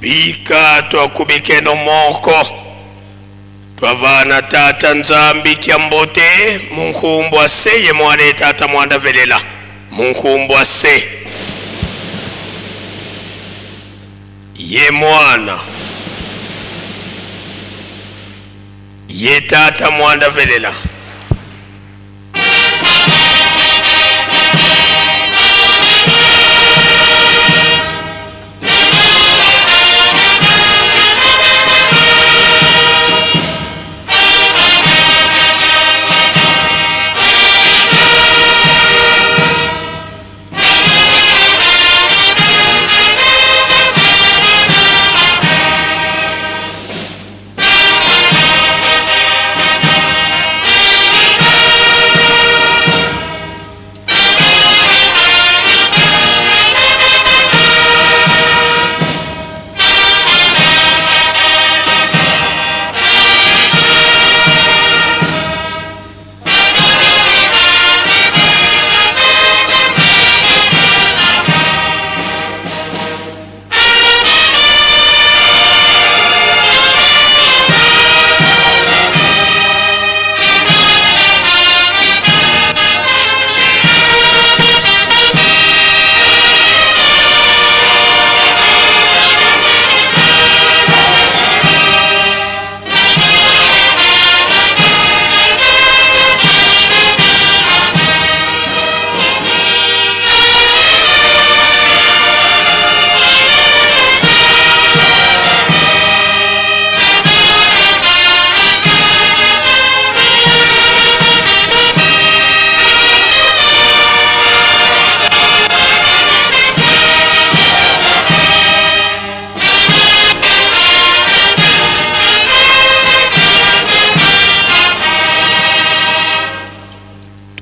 Bika twakubikeno moko twavana tata Nzambi kya mbote munkumbu ase ye mwana tata mwanda velela munkumbu ase ye mwana ye tata mwanda velela.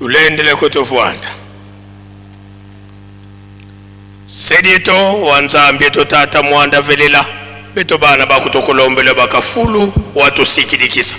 Tulendele kutuvwanda sedito wa Nzambi eto tata mwanda velela beto bana bakutokulombela bakafulu watusikilikisa.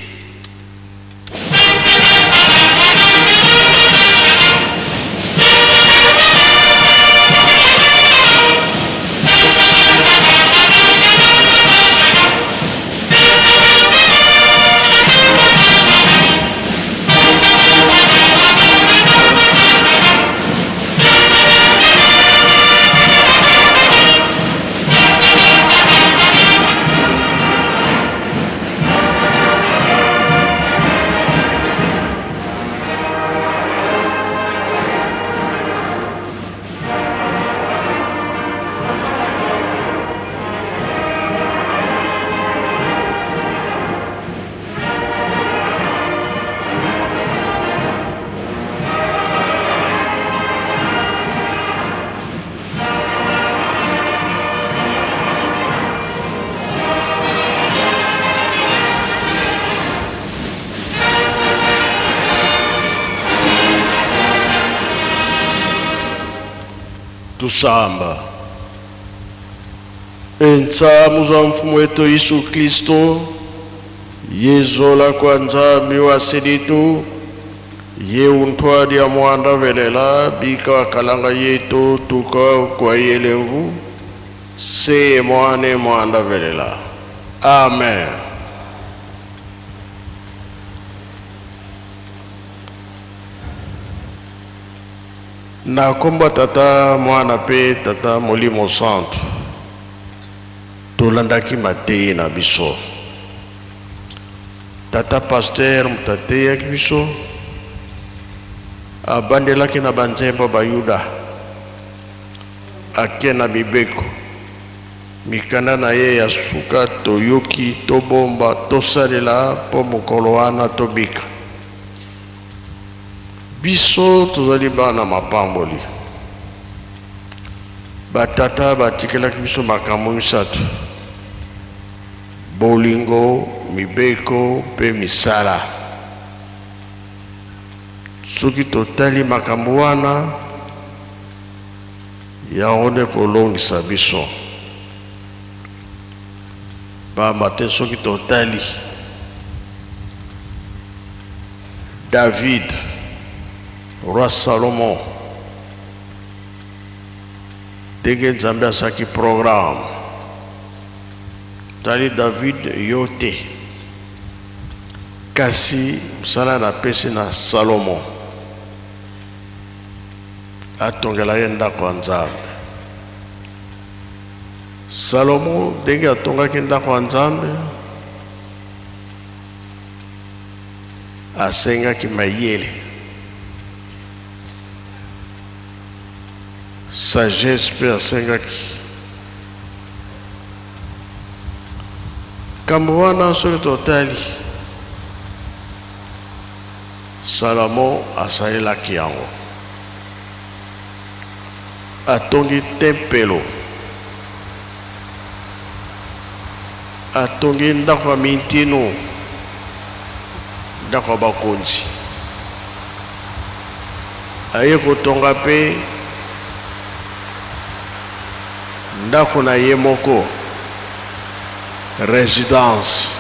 Tusamba entsamu za mfumu wetu Yesu Kristo yezola kwa Nzambi wa seditu ye untwadi ya mwanda velela bika wakalanga yetu tuka kwa yelemvu se mwane mwanda velela. Amen. Na kombo tata mwana pe tata molimo santo tolandaki mateyi na biso. Tata pasteur moto ateyaki biso abandelaki na banzembo bayuda ake na mibeko mikanda na ye ya suka toyoki tobomba tosalela mpo mokolo wana tobika. Biso tozali bana mapamboli. Batata batikelaki biso makambo misato: bolingo, mibeko mpe misala. Soki totali makambo wana, yango nde kolongisa biso. Pamba te soki totali David, roi Salomon, ndenge Nzambe asalaki programme, Tali David yo te, kasi mosala napesi na Salomo atongela ye ndako ya Nzambe. Salomo ndenge atongaki ndako ya Nzambe, asengaki mayele, sagesse mpe asengaki. Kambo wana soki totali, Salomo asalelaki yango, atongi tempelo, atongi ndako ya mintino, ndako ya bakonzi, aye kotonga mpe ndako na ye moko, residence.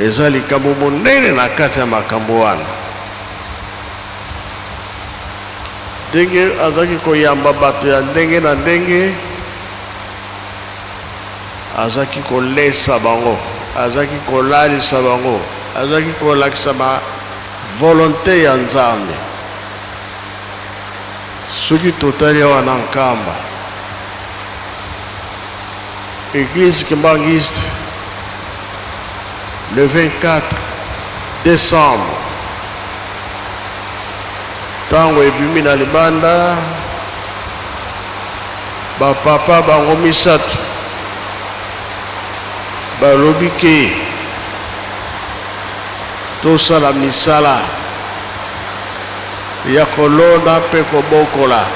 Eza likambo monene na kati ya makambo wana. Ndenge azalaki koyamba bato ya ndenge na ndenge, azalaki kolesa bango, azalaki kolalisa bango, azalaki kolakisa ba volonte ya Nzambe. Soki totali awa na Nkamba, Eglise Kimbanguiste, le 24 décembre, ntango ebimi na libanda, bapapa bango misato balobi ke tosala misala ya kolona mpe kobokola.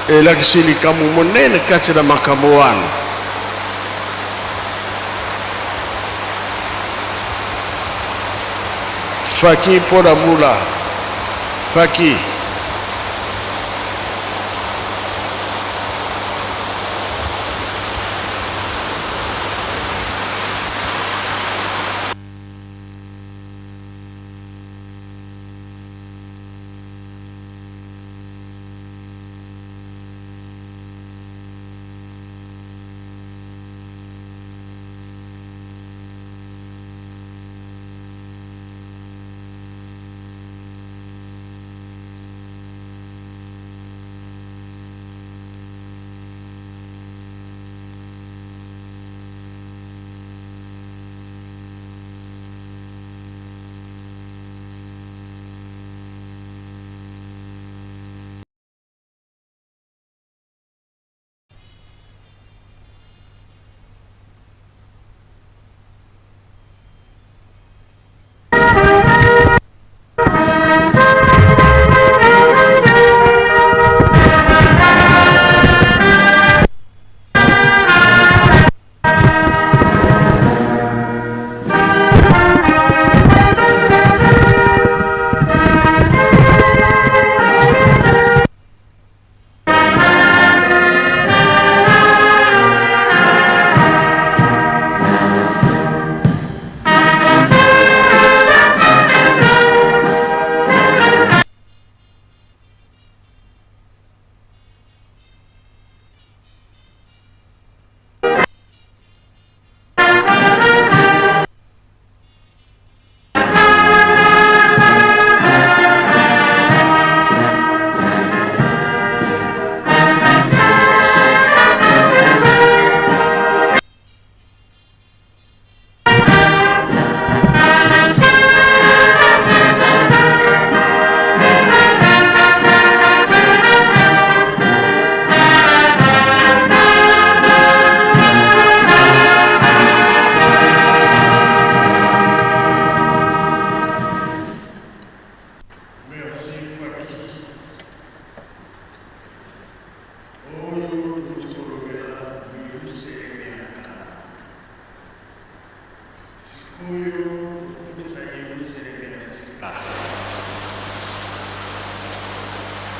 Elakisi likambo monene kati na makambo wana. Faki mpo na mbula, faki.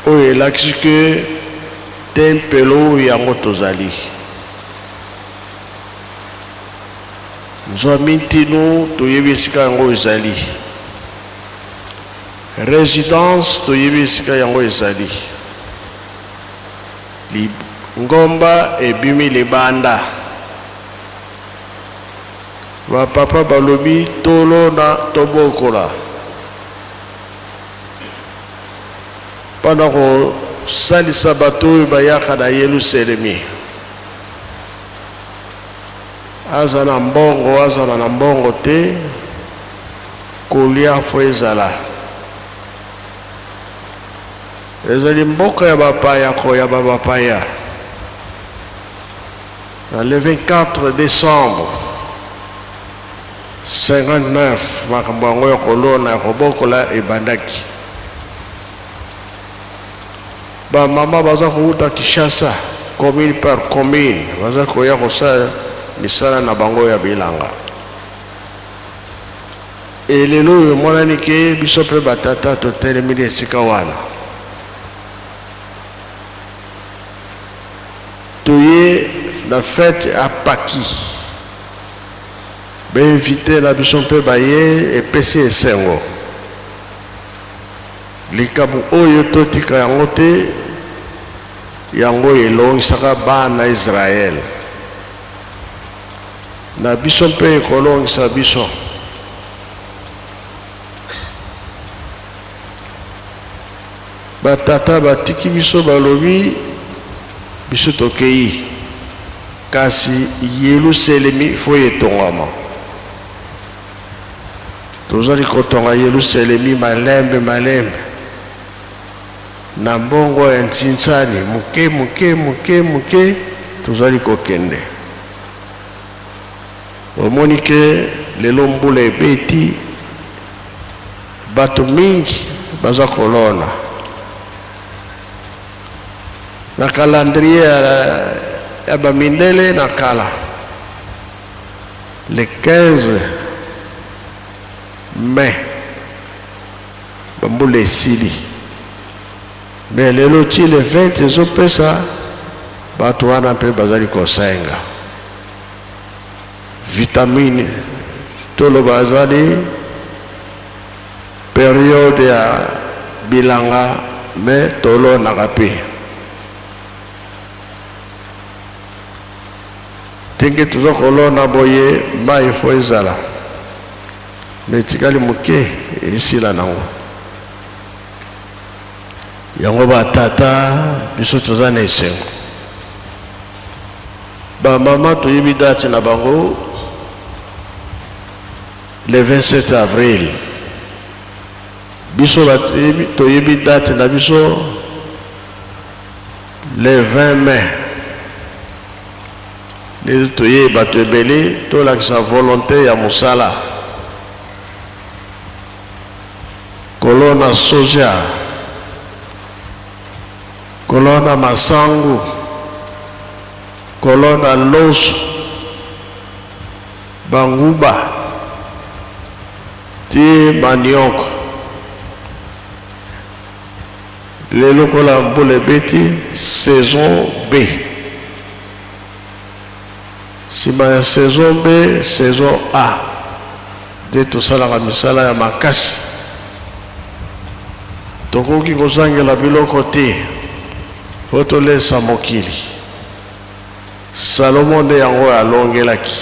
Oyo elakisi ke tempelo yango tozali nzwa mintino, toyebi esika yango ezali, résidence toyebi esika yango ezali. Ngomba ebimi libanda. Ba papa balobi tolona tobokola. Mpona kosalisa bato oyo bayaka na Yelusalemi. Aza na mbongo, azala na mbongo te, kolia fo ezala. Ezali mboka ya bapaya koyaba bapaya. Na le 24 décembre 59 makambo yango ya kolona ya kobokola ebandaki. Bamama baza kowuta Kinshasa commune par commune, baza koya kosala misala na bango ya bilanga. E lelo oyo emonani ke biso mpe batata totelemi na esika wana. Toye na fete ya Paki, bainvite na biso mpe baye, epesi esengo. Likambo oyo totika yango te, yango elongisaka bana Israël. Na biso mpe ekolongisa biso. Batata batiki biso balobi biso tokei, kasi Yelusalemi fo etongama. Tozali kotonga Yelusalemi malembe malembe na mbongo ya ntsinsani moke moke moke moke tozali kokende. Omoni ke lelo mbula ebeti, bato mingi baza kolona. Na calendrier ya bamindele na kala, le 15 mai bambula esili, me lelo ti le 20 ezopesa bato wana mpe bazali kosenga vitamine. Toloba azali periode ya bilanga, me tolonaka mpe ndenge toza kolona boye, mai fo ezala, me etikali moke esila nango. Yango batata biso toza na esengo. Bamama toyebi date na bango, le 27 avril. Biso toyebi date na biso, le 20 mai. Nde toye bato ebele tolakisa volonté ya mosala. Kolona soja, kolona masangu, kolona loso, banguba ti manioko. Lelo kola mbula ebeti, saison B. Nsima ya saison B, saison A nde tosalaka misala ya makasi. Tokoki kozangela biloko te mpo tolesa mokili. Salomo nde yango alongelaki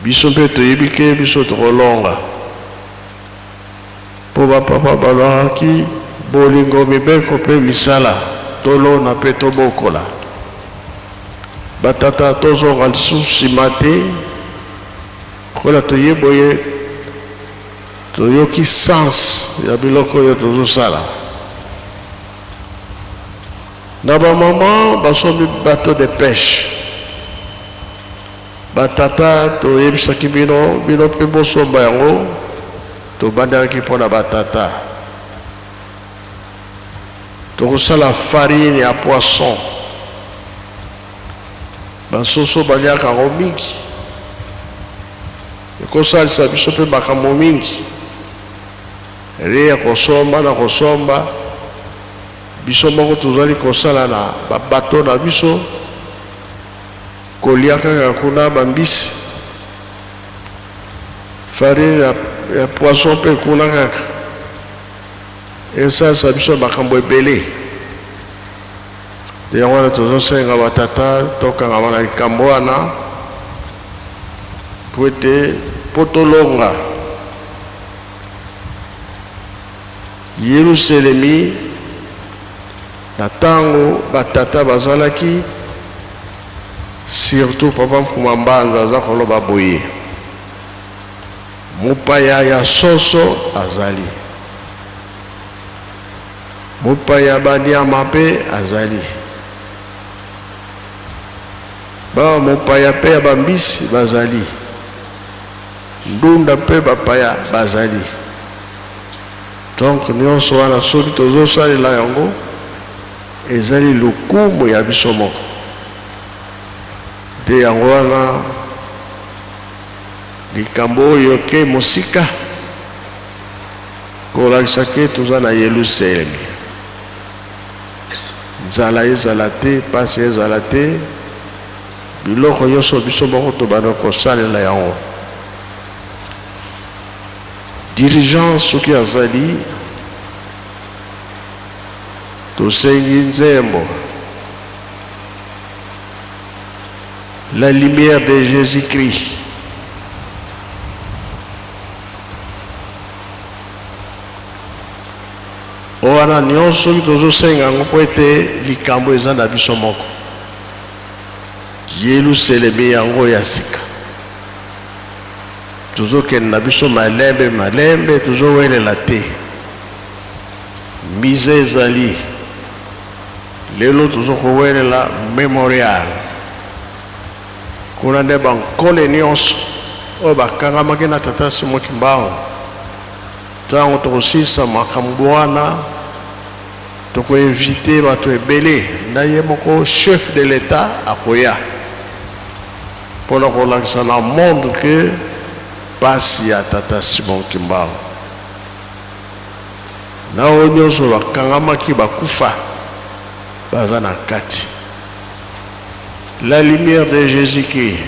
biso, mpe toyebi ke biso tokolonga, mpo bapapa balwakaki bolingo, mibeko mpe misala. Tolona mpe tobokola. Batata, tozonga lisusu nsima te. Kola toye boye, toyoki sens ya biloko oyo tozosala. Na bamama basombi bateau de pêche. Batata, toyebisaki bino, bino mpe bosomba yango. Tobandelaki mpona batata. Tokosala farine ya poisson. Basoso baliaka yango mingi, ekosalisa biso mpe makambo mingi. Re ya kosomba na kosomba, biso moko tozali kosala na babato na biso, kolia kaka kuna bambisi, farine ya poisson mpe kuna kaka, esalisa biso makambo ebele. Nde yango wana tozosenga batata tokangama na likambo wana po ete mpo tolonga Yelusalemi na ntango batata bazalaki, surtout papa Mfuma Mbanza aza koloba boye, mopaya ya soso azali, mopaya banyama mpe azali, ba mopaya mpe ya bambisi bazali, ndunda mpe bapaya bazali. Donc nyonso wana soki tozosalela yango ezali lokumu ya biso moko. Nde yango wana likambo oyo ke mosika kolakisa ke toza na Yelusalemi. Nzala ezala te, pasi ezala te, biloko nyonso biso moko tobanda kosalela yango. Dirigeant soki azali, tosengi nzembo La lumière de Jésus-Christ. Wana nyonso soki tozosenga yango mpo ete likambo eza na biso moko. Yelusalemi yango ya sika tozokende na biso malembe malembe, tozowelela te. Mise ezali lelo, tozokowelela memorial kuna nde bankole nyonso oyo bakangamaki na tata Simon Kimbangu. Ntango tokosilisa makambo wana, tokoinvite bato ebele na ye moko chef de l'État akoya mpona kolakisa na monde ke pasi ya tata Simon Kimbangu na oyo nyonso bakangamaki bakufa baza na kati. La lumière de Jésus-Christ.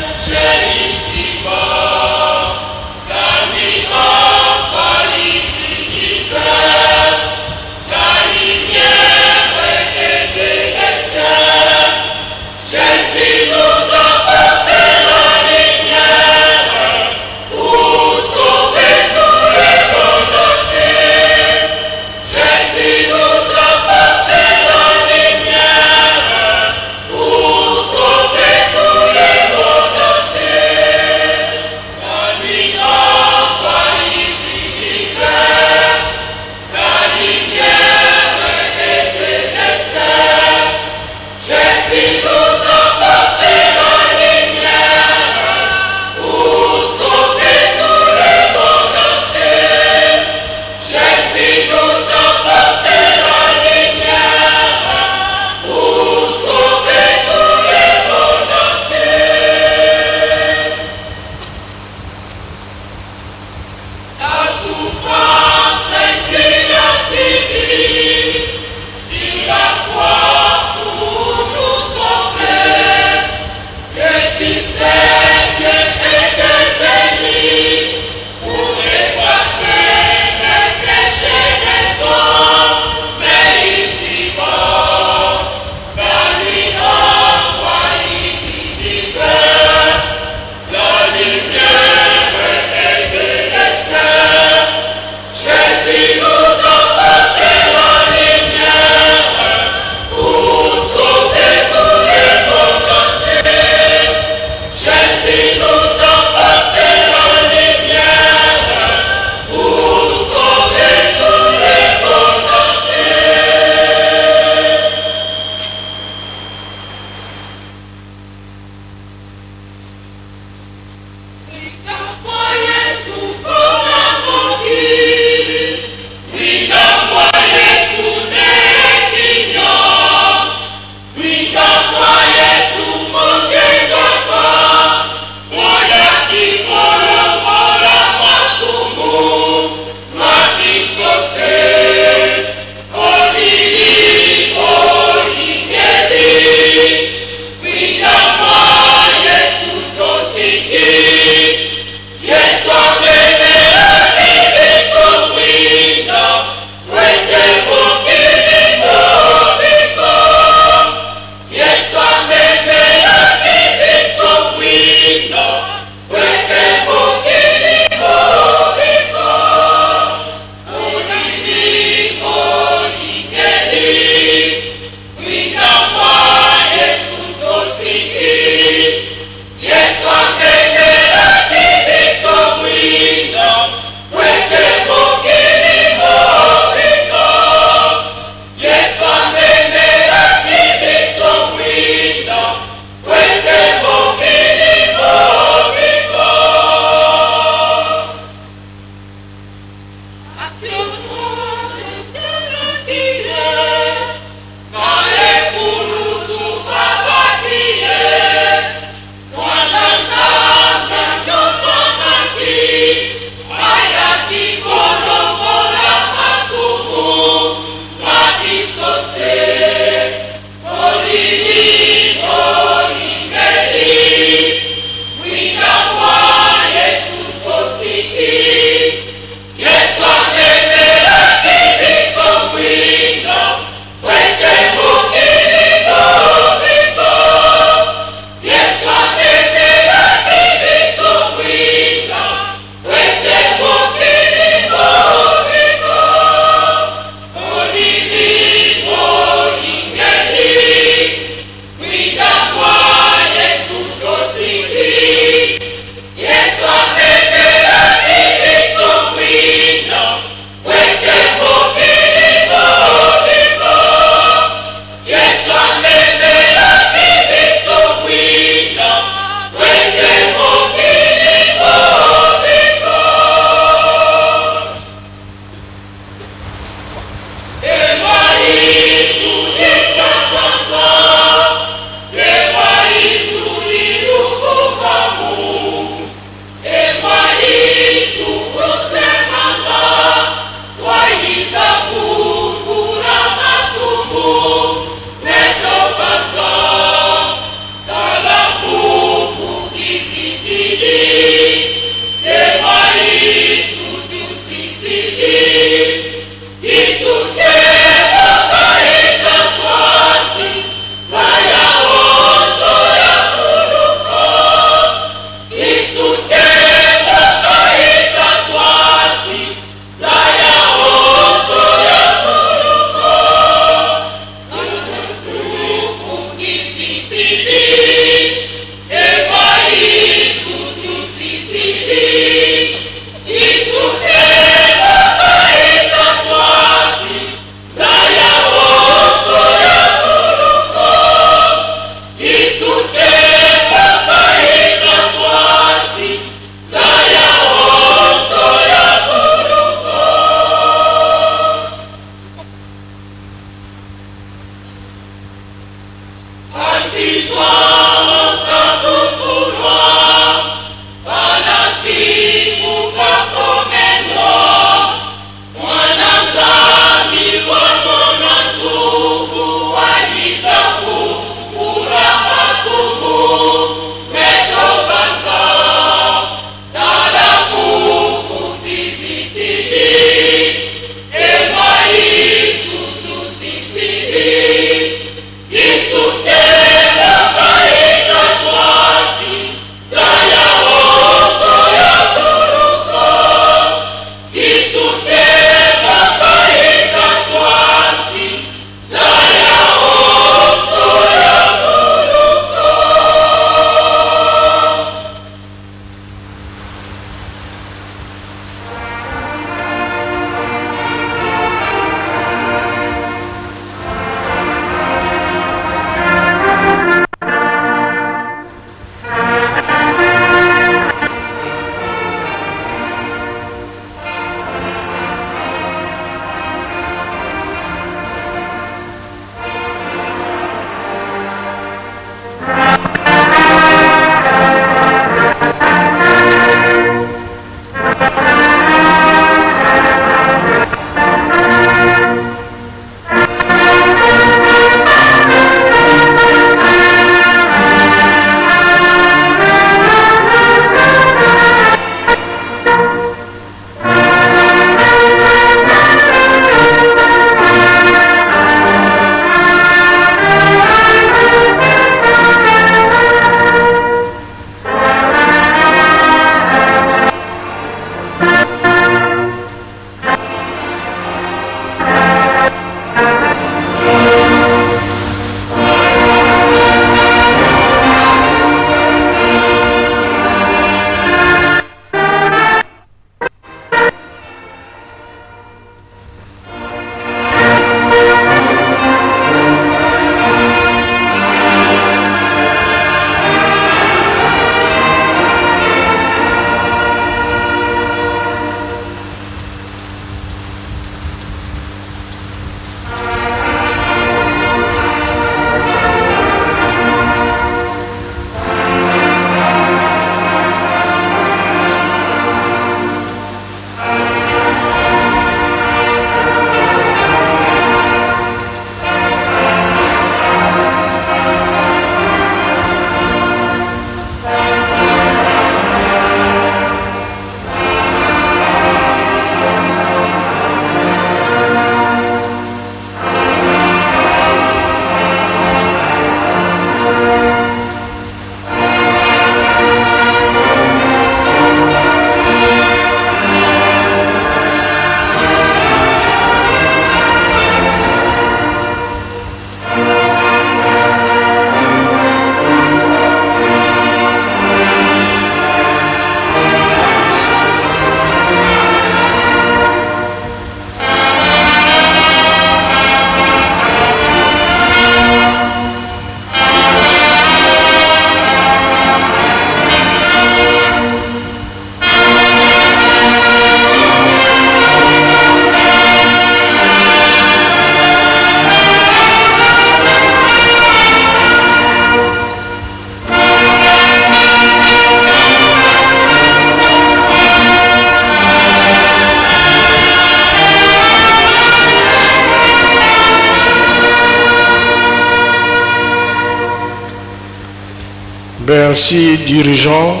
Merci dirigeant,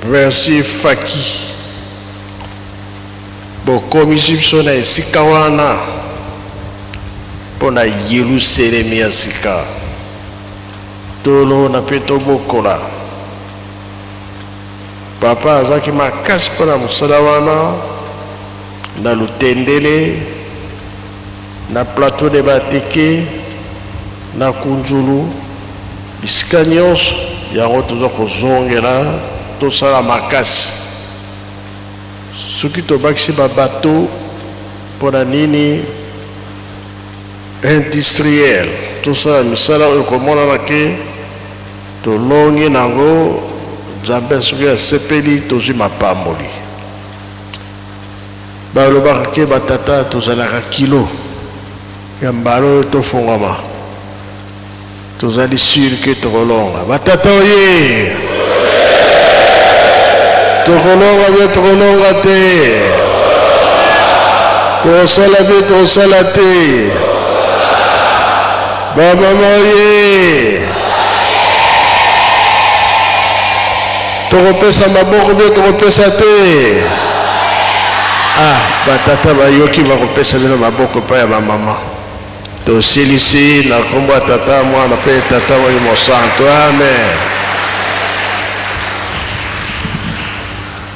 merci Faki. Bokomisi biso na esika wana mpo na Yelusalemi ya sika. Tolona mpe tobokola. Papa azalaki makasi mpo na mosala wana na Lutendele, na Plateau de Bateke, na Kunjulu, bisika nyonso. Yango toza kozongela, tosala makasi. Soki tobakisi ba bateau mpo na nini industriel, tosala misala oyo komonana ke tolongi nango. Nzambe soki asepeli, tozwi mapamboli. Balobaka ke batata tozalaka kilo ya mbala oyo tofongwama, tozali sur ke tokolonga. Batata oye, tokolonga bien, tokolonga te, tokosala bien, tokosala te. Bamama oye, tokopesa maboko bien, tokopesa te. Ah, batata bayoki, bakopesa bino maboko epai ya bamama. Tosilisi na nkombo ya Tata, Mwana mpe Tata Molimo Santo. Amen.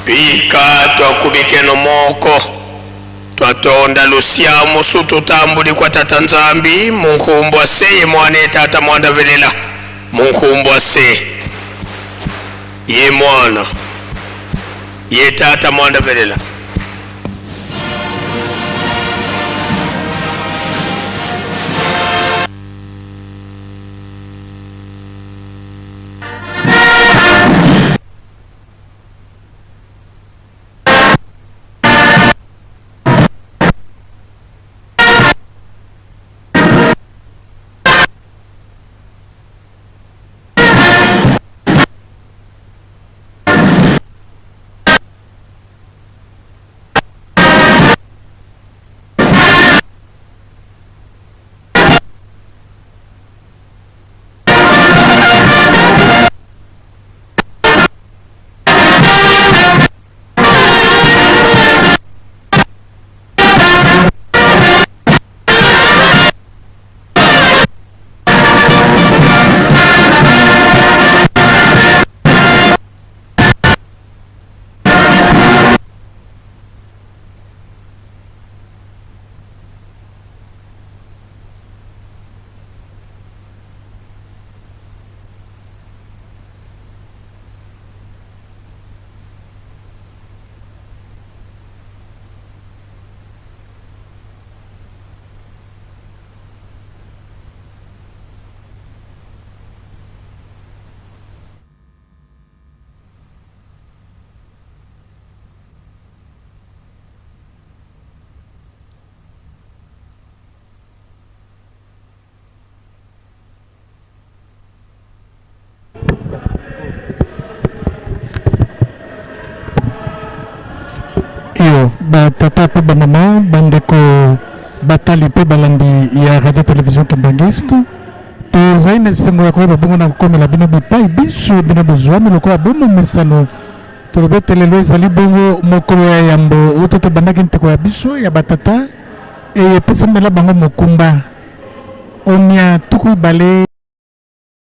Pika twakubikeno moko twatonda lusia musu tutambuli kwa Tata Nzambi munkumbu ase ye mwana ye Tata mwanda velela munkumbu ase ye mwana ye Tata mwanda velela. Iyo, batata mpe bamama, bandeko batali mpe balandi ya Radio Television Kimbanguiste, tozali na esengo ya koyeba bongo na kokomela bino bipai biso bino bozwami lokola bomomesano. Tolobi ete lelo ezali bongo mokolo ya yambo uta tobandaki nteko ya biso ya batata eye epesamela bango mokumba omia 20.